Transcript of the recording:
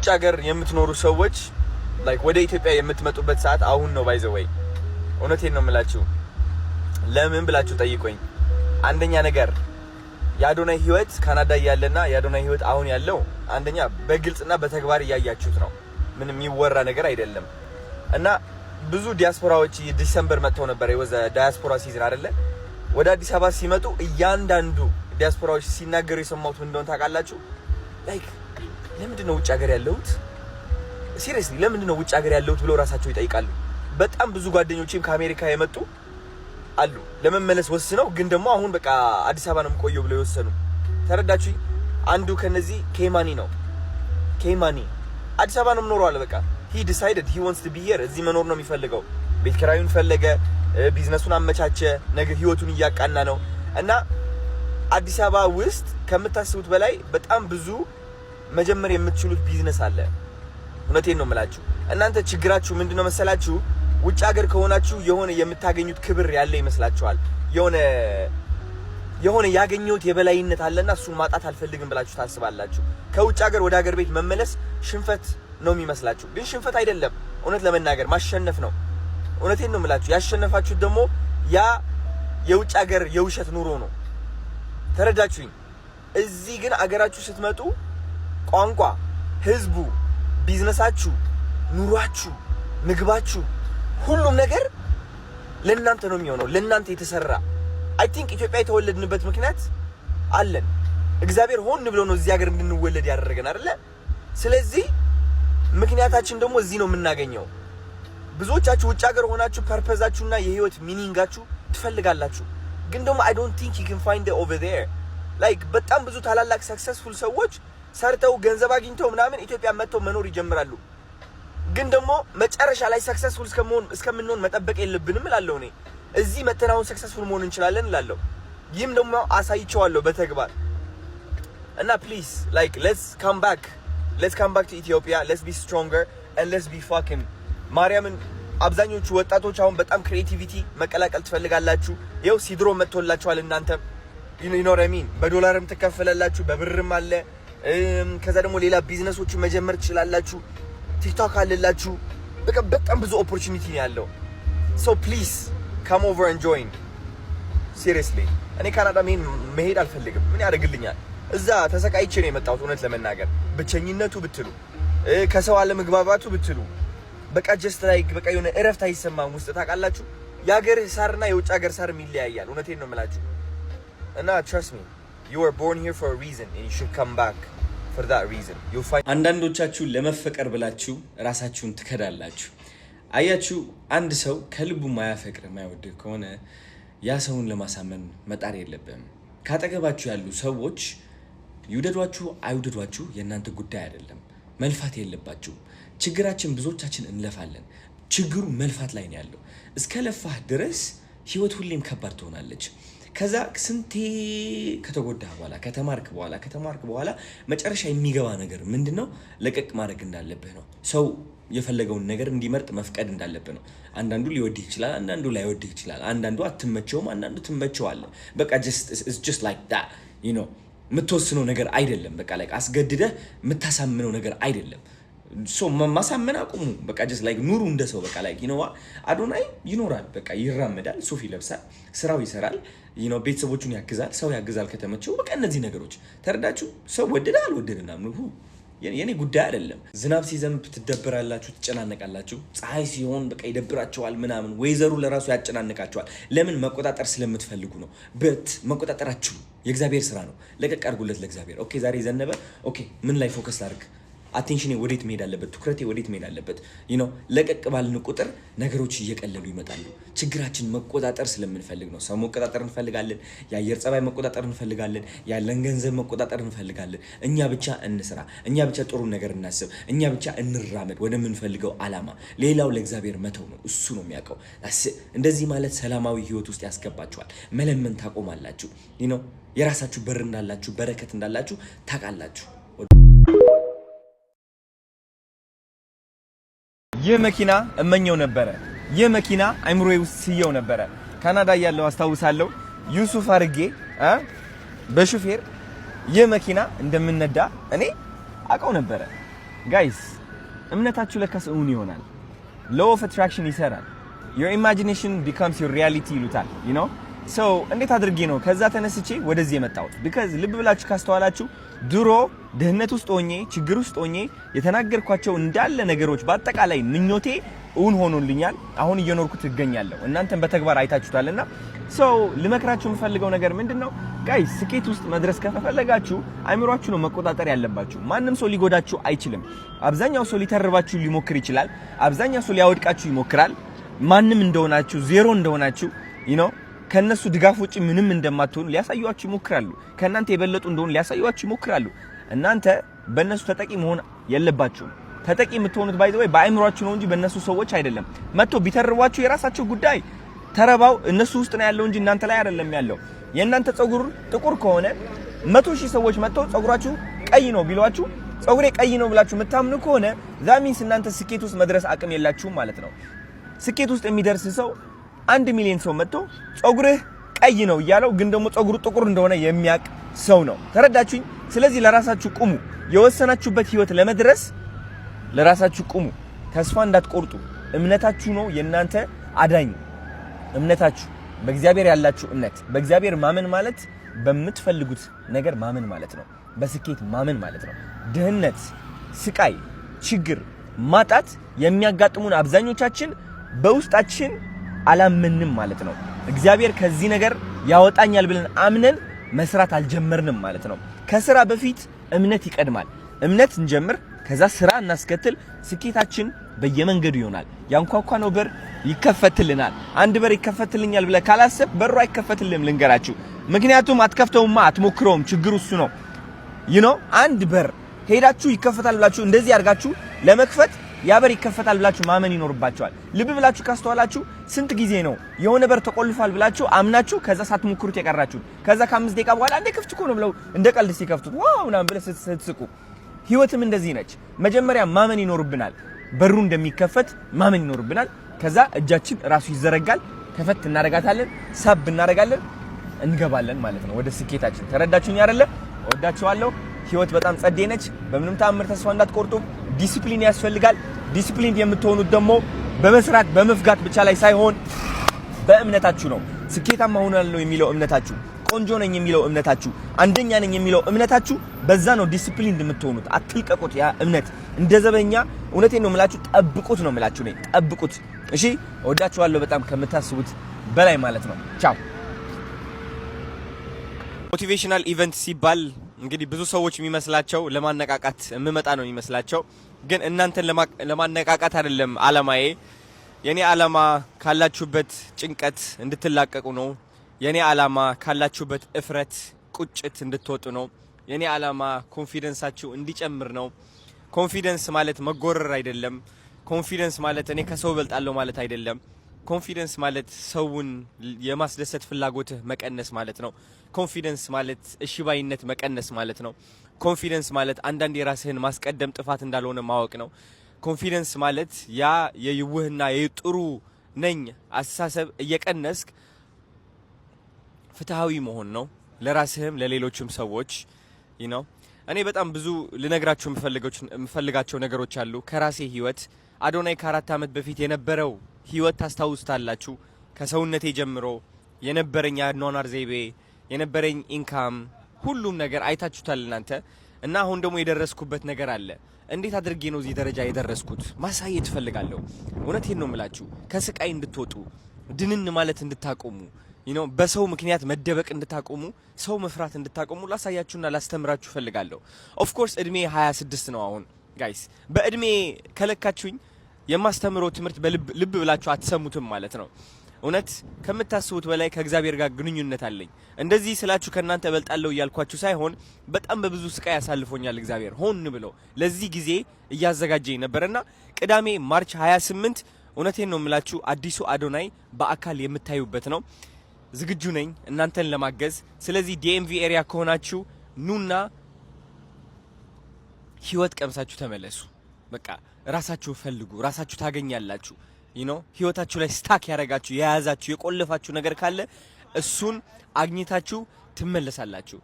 ውጭ ሀገር የምትኖሩ ሰዎች like ወደ ኢትዮጵያ የምትመጡበት ሰዓት አሁን ነው። By the way፣ እውነቴን ነው የምላችሁ። ለምን ብላችሁ ጠይቁኝ። አንደኛ ነገር የአዶናይ ህይወት ካናዳ እያለና የአዶናይ ህይወት አሁን ያለው አንደኛ በግልጽና በተግባር እያያችሁት ነው። ምንም የሚወራ ነገር አይደለም። እና ብዙ ዲያስፖራዎች December መጥተው ነበር። It was diaspora season አይደለ? ወደ አዲስ አበባ ሲመጡ እያንዳንዱ ዲያስፖራዎች ሲናገሩ የሰማሁት ምን እንደሆነ ታውቃላችሁ? Like ለምንድን ነው ውጭ ሀገር ያለሁት? Seriously፣ ለምንድን ነው ውጭ ሀገር ያለሁት ብለው ራሳቸው ይጠይቃሉ። በጣም ብዙ ጓደኞቼም ከአሜሪካ የመጡ አሉ፣ ለመመለስ ወስነው ግን ደግሞ አሁን በቃ አዲስ አበባ ነው የምቆየው ብለው የወሰኑ። ተረዳችሁ? አንዱ ከነዚህ ኬማኒ ነው። ኬማኒ አዲስ አበባ ነው የምኖረው አለ። በቃ he decided he wants to be here። እዚህ መኖር ነው የሚፈልገው። ቤት ኪራዩን ፈለገ፣ ቢዝነሱን አመቻቸ፣ ነገ ህይወቱን እያቃና ነው። እና አዲስ አበባ ውስጥ ከምታስቡት በላይ በጣም ብዙ መጀመር የምትችሉት ቢዝነስ አለ። እውነቴን ነው የምላችሁ። እናንተ ችግራችሁ ምንድነው መሰላችሁ? ውጭ ሀገር ከሆናችሁ የሆነ የምታገኙት ክብር ያለ ይመስላችኋል። የሆነ ያገኘሁት የበላይነት አለና እሱን ማጣት አልፈልግም ብላችሁ ታስባላችሁ። ከውጭ ሀገር ወደ ሀገር ቤት መመለስ ሽንፈት ነው የሚመስላችሁ፣ ግን ሽንፈት አይደለም። እውነት ለመናገር ማሸነፍ ነው። እውነቴን ነው የምላችሁ። ያሸነፋችሁት ደግሞ ያ የውጭ ሀገር የውሸት ኑሮ ነው። ተረዳችሁኝ? እዚህ ግን አገራችሁ ስትመጡ ቋንቋ፣ ህዝቡ፣ ቢዝነሳችሁ፣ ኑሯችሁ፣ ምግባችሁ፣ ሁሉም ነገር ለእናንተ ነው የሚሆነው፣ ለእናንተ የተሰራ። I think ኢትዮጵያ የተወለድንበት ምክንያት አለን። እግዚአብሔር ሆን ብሎ ነው እዚህ ሀገር እንድንወለድ ያደረገን አይደለ? ስለዚህ ምክንያታችን ደግሞ እዚህ ነው የምናገኘው። ብዙዎቻችሁ ውጭ ሀገር ሆናችሁ purpose ኣችሁና የህይወት meaning ኣችሁ ትፈልጋላችሁ፣ ግን ደግሞ I don't think you can find it over there። Like በጣም ብዙ ታላላቅ successful ሰዎች ሰርተው ገንዘብ አግኝተው ምናምን ኢትዮጵያ መጥተው መኖር ይጀምራሉ። ግን ደግሞ መጨረሻ ላይ successful እስከምንሆን መጠበቅ የለብንም እላለሁ እኔ። እዚህ መጥተን አሁን successful መሆን እንችላለን እላለሁ። ይህም ደግሞ አሳይቼዋለሁ በተግባር። እና please, like, let's come back, let's come back to Ethiopia። Let's be stronger and let's be fucking ማርያምን። አብዛኞቹ ወጣቶች አሁን በጣም creativity መቀላቀል ትፈልጋላችሁ። ይኸው ሲድሮ መጥቶላችኋል። እናንተ you know what I mean፣ በዶላርም ትከፈላላችሁ፣ በብርም አለ። ከዛ ደግሞ ሌላ ቢዝነሶችን መጀመር ትችላላችሁ። ቲክቶክ አለላችሁ። በቃ በጣም ብዙ opportunity ነው ያለው። So please come over and join። Seriously፣ እኔ ካናዳ መሄድ አልፈልግም። ምን ያደርግልኛል? እዛ ተሰቃይቼ ነው የመጣሁት። እውነት ለመናገር ብቸኝነቱ ብትሉ፣ ከሰው አለመግባባቱ ብትሉ፣ በቃ just like በቃ የሆነ እረፍት አይሰማም ውስጥ፣ ታውቃላችሁ። የሀገርህ ሳርና የውጭ ሀገር ሳርም ይለያያል። እውነቴን ነው የምላችሁ። እና trust me, you were born here for a reason and you should come back for that reason. You'll find አንዳንዶቻችሁ ለመፈቀር ብላችሁ ራሳችሁን ትከዳላችሁ። አያችሁ፣ አንድ ሰው ከልቡ ማያፈቅር፣ የማይወድህ ከሆነ ያ ሰውን ለማሳመን መጣር የለብህም። ካጠገባችሁ ያሉ ሰዎች ይውደዷችሁ አይውደዷችሁ የእናንተ ጉዳይ አይደለም። መልፋት የለባችሁም። ችግራችን ብዙዎቻችን እንለፋለን። ችግሩ መልፋት ላይ ነው ያለው። እስከ ለፋህ ድረስ ህይወት ሁሌም ከባድ ትሆናለች። ከዛ ስንቴ ከተጎዳህ በኋላ፣ ከተማርክ በኋላ መጨረሻ የሚገባ ነገር ምንድን ነው? ለቀቅ ማድረግ እንዳለብህ ነው። ሰው የፈለገውን ነገር እንዲመርጥ መፍቀድ እንዳለብህ ነው። አንዳንዱ ሊወድህ ይችላል፣ አንዳንዱ ላይወድህ ይችላል። አንዳንዱ አትመቸውም፣ አንዳንዱ ትመቸዋለህ። በቃ just like that። የምትወስነው ነገር አይደለም። በቃ like አስገድደህ የምታሳምነው ነገር አይደለም። So ማሳመን አቁሙ። በቃ just like ኑሩ እንደ ሰው። በቃ like አዶናይ ይኖራል። በቃ ይራመዳል፣ ሱፍ ይለብሳል፣ ስራው ይሰራል፣ ቤተሰቦቹን ያግዛል፣ ሰው ያግዛል ከተመቸው። በቃ እነዚህ ነገሮች ተረዳችሁ። ሰው ወደደ አልወደደ ምናምን የኔ ጉዳይ አይደለም። ዝናብ ሲዘንብ ትደብራላችሁ፣ ትጨናነቃላችሁ። ፀሐይ ሲሆን በቃ ይደብራችኋል ምናምን። ወይዘሩ ለራሱ ያጨናንቃችኋል። ለምን? መቆጣጠር ስለምትፈልጉ ነው። But መቆጣጠር አትችሉም። የእግዚአብሔር ስራ ነው። ለቀቅ አድርጉለት ለእግዚአብሔር። Okay፣ ዛሬ ዘነበ። Okay፣ ምን ላይ focus ላድርግ? Attention ኔ ወዴት መሄድ አለበት? ትኩረቴ ወዴት መሄድ አለበት? ለቀቅ ባልን ቁጥር ነገሮች እየቀለሉ ይመጣሉ። ችግራችን መቆጣጠር ስለምንፈልግ ነው። ሰው መቆጣጠር እንፈልጋለን። የአየር ጸባይ መቆጣጠር እንፈልጋለን። ያለን ገንዘብ መቆጣጠር እንፈልጋለን። እኛ ብቻ እንስራ፣ እኛ ብቻ ጥሩ ነገር እናስብ፣ እኛ ብቻ እንራመድ ወደምንፈልገው ዓላማ። ሌላው ለእግዚአብሔር መተው ነው። እሱ ነው የሚያውቀው። እንደዚህ ማለት ሰላማዊ ህይወት ውስጥ ያስገባችኋል። መለመን ታቆማላችሁ። የራሳችሁ በር እንዳላችሁ፣ በረከት እንዳላችሁ ታውቃላችሁ። ይህ መኪና እመኘው ነበረ። ይህ መኪና አይምሮዬ ውስጥ ስየው ነበረ። ካናዳ እያለሁ አስታውሳለሁ። ዩሱፍ አድርጌ በሹፌር ይህ መኪና እንደምነዳ እኔ አውቀው ነበረ። Guys፣ እምነታችሁ ለካስ እውን ይሆናል። Law of attraction ይሰራል። Your imagination becomes your reality ይሉታል። So እንዴት አድርጌ ነው ከዛ ተነስቼ ወደዚህ የመጣሁት? Because ልብ ብላችሁ ካስተዋላችሁ ድሮ ድህነት ውስጥ ሆኜ፣ ችግር ውስጥ ሆኜ የተናገርኳቸው እንዳለ ነገሮች በአጠቃላይ ምኞቴ እውን ሆኖልኛል። አሁን እየኖርኩት እገኛለሁ። እናንተም በተግባር አይታችሁታልና so ልመክራችሁ የምፈልገው ነገር ምንድን ነው? Guys፣ ስኬት ውስጥ መድረስ ከፈለጋችሁ አይምሯችሁ ነው መቆጣጠር ያለባችሁ። ማንም ሰው ሊጎዳችሁ አይችልም። አብዛኛው ሰው ሊተርባችሁ ሊሞክር ይችላል። አብዛኛው ሰው ሊያወድቃችሁ ይሞክራል። ማንም እንደሆናችሁ፣ ዜሮ እንደሆናችሁ፣ ከነሱ ድጋፍ ውጪ ምንም እንደማትሆኑ ሊያሳዩአችሁ ይሞክራሉ። ከእናንተ የበለጡ እንደሆኑ ሊያሳዩአችሁ ይሞክራሉ። እናንተ በእነሱ ተጠቂ መሆን የለባችሁም። ተጠቂ የምትሆኑት by the way በአእምሯችሁ ነው እንጂ በእነሱ ሰዎች አይደለም። መጥቶ ቢተርቧችሁ የራሳቸው ጉዳይ። ተረባው እነሱ ውስጥ ነው ያለው እንጂ እናንተ ላይ አይደለም ያለው። የእናንተ ፀጉር ጥቁር ከሆነ 100,000 ሰዎች መጥተው ፀጉራችሁ ቀይ ነው ቢሏችሁ ፀጉሬ ቀይ ነው ብላችሁ የምታምኑ ከሆነ that means እናንተ ስኬት ውስጥ መድረስ አቅም የላችሁም ማለት ነው። ስኬት ውስጥ የሚደርስ ሰው 1 ሚሊዮን ሰው መጥቶ ፀጉርህ ቀይ ነው እያለው ግን ደግሞ ፀጉሩ ጥቁር እንደሆነ የሚያቅ ሰው ነው። ተረዳችሁኝ? ስለዚህ ለራሳችሁ ቁሙ። የወሰናችሁበት ህይወት ለመድረስ ለራሳችሁ ቁሙ። ተስፋ እንዳትቆርጡ። እምነታችሁ ነው የእናንተ አዳኝ። እምነታችሁ፣ በእግዚአብሔር ያላችሁ እምነት። በእግዚአብሔር ማመን ማለት በምትፈልጉት ነገር ማመን ማለት ነው። በስኬት ማመን ማለት ነው። ድህነት፣ ስቃይ፣ ችግር፣ ማጣት የሚያጋጥሙን አብዛኞቻችን በውስጣችን አላመንም ማለት ነው። እግዚአብሔር ከዚህ ነገር ያወጣኛል ብለን አምነን መስራት አልጀመርንም ማለት ነው። ከስራ በፊት እምነት ይቀድማል። እምነት እንጀምር፣ ከዛ ስራ እናስከትል። ስኬታችን በየመንገዱ ይሆናል። ያንኳኳነው በር ይከፈትልናል። አንድ በር ይከፈትልኛል ብለህ ካላሰብክ በሩ አይከፈትልህም። ልንገራችሁ፣ ምክንያቱም አትከፍተውማ፣ አትሞክረውም። ችግሩ እሱ ነው። አንድ በር ሄዳችሁ ይከፈታል ብላችሁ እንደዚህ አድርጋችሁ ለመክፈት ያ በር ይከፈታል ብላችሁ ማመን ይኖርባችኋል። ልብ ብላችሁ ካስተዋላችሁ ስንት ጊዜ ነው የሆነ በር ተቆልፏል ብላችሁ አምናችሁ ከዛ ሳትሞክሩት የቀራችሁት? ከዛ ከ5 ደቂቃ በኋላ እንደ ክፍት እኮ ነው ብለው እንደ ቀልድ ሲከፍቱት wow ምናምን ብለህ ስትስቁ። ህይወትም እንደዚህ ነች። መጀመሪያ ማመን ይኖርብናል። በሩ እንደሚከፈት ማመን ይኖርብናል። ከዛ እጃችን ራሱ ይዘረጋል። ከፈት እናደርጋታለን፣ ሳብ እናደርጋለን፣ እንገባለን ማለት ነው ወደ ስኬታችን። ተረዳችሁኝ አይደለ? እወዳችኋለሁ። ህይወት በጣም ጸዴ ነች። በምንም ተአምር ተስፋ እንዳትቆርጡ። ዲሲፕሊን ያስፈልጋል። ዲሲፕሊን የምትሆኑት ደግሞ በመስራት በመፍጋት ብቻ ላይ ሳይሆን በእምነታችሁ ነው። ስኬታማ ሆናለሁ የሚለው እምነታችሁ፣ ቆንጆ ነኝ የሚለው እምነታችሁ፣ አንደኛ ነኝ የሚለው እምነታችሁ፣ በዛ ነው ዲሲፕሊን የምትሆኑት። አትልቀቁት። ያ እምነት እንደ ዘበኛ፣ እውነቴን ነው የምላችሁ፣ ጠብቁት ነው የምላችሁ። እኔ ጠብቁት። እሺ፣ እወዳችኋለሁ በጣም ከምታስቡት በላይ ማለት ነው። ቻው። Motivational event ሲባል እንግዲህ ብዙ ሰዎች የሚመስላቸው ለማነቃቃት የምመጣ ነው የሚመስላቸው። ግን እናንተን ለማነቃቃት አይደለም አላማዬ። የኔ አላማ ካላችሁበት ጭንቀት እንድትላቀቁ ነው። የኔ አላማ ካላችሁበት እፍረት፣ ቁጭት እንድትወጡ ነው። የኔ አላማ confidence ኣችሁ እንዲጨምር ነው። Confidence ማለት መጎረር አይደለም። Confidence ማለት እኔ ከሰው እበልጣለሁ ማለት አይደለም። Confidence ማለት ሰውን የማስደሰት ፍላጎትህ መቀነስ ማለት ነው። Confidence ማለት እሺ ባይነት መቀነስ ማለት ነው። Confidence ማለት አንዳንድ የራስህን ማስቀደም ጥፋት እንዳልሆነ ማወቅ ነው። Confidence ማለት ያ የይውህና የጥሩ ነኝ አስተሳሰብ እየቀነስክ ፍትሃዊ መሆን ነው፣ ለራስህም ለሌሎችም ሰዎች። እኔ በጣም ብዙ ልነግራችሁ የምፈልጋቸው ነገሮች አሉ ከራሴ ህይወት። አዶናይ ከ4 ዓመት በፊት የነበረው ህይወት ታስታውሱታላችሁ። ከሰውነቴ ጀምሮ የነበረኝ የአኗኗር ዘይቤ፣ የነበረኝ income፣ ሁሉም ነገር አይታችሁታል እናንተ። እና አሁን ደግሞ የደረስኩበት ነገር አለ። እንዴት አድርጌ ነው እዚህ ደረጃ የደረስኩት ማሳየት እፈልጋለሁ። እውነቴን ነው የምላችሁ፣ ከስቃይ እንድትወጡ፣ ድንን ማለት እንድታቆሙ፣ በሰው ምክንያት መደበቅ እንድታቆሙ፣ ሰው መፍራት እንድታቆሙ ላሳያችሁና ላስተምራችሁ እፈልጋለሁ። Of course እድሜ 26 ነው አሁን guys። በእድሜ ከለካችሁኝ የማስተምረው ትምህርት በልብ ልብ ብላችሁ አትሰሙትም ማለት ነው። እውነት ከምታስቡት በላይ ከእግዚአብሔር ጋር ግንኙነት አለኝ። እንደዚህ ስላችሁ ከእናንተ እበልጣለሁ እያልኳችሁ ሳይሆን በጣም በብዙ ስቃይ ያሳልፎኛል እግዚአብሔር፣ ሆን ብሎ ለዚህ ጊዜ እያዘጋጀኝ ነበርና ቅዳሜ March 28፣ እውነቴን ነው የምላችሁ፣ አዲሱ አዶናይ በአካል የምታዩበት ነው። ዝግጁ ነኝ እናንተን ለማገዝ። ስለዚህ DMV area ከሆናችሁ ኑና ህይወት ቀምሳችሁ ተመለሱ። በቃ ራሳችሁ ፈልጉ፣ ራሳችሁ ታገኛላችሁ። ህይወታችሁ ላይ stuck ያደረጋችሁ፣ የያዛችሁ፣ የቆለፋችሁ ነገር ካለ እሱን አግኝታችሁ ትመለሳላችሁ።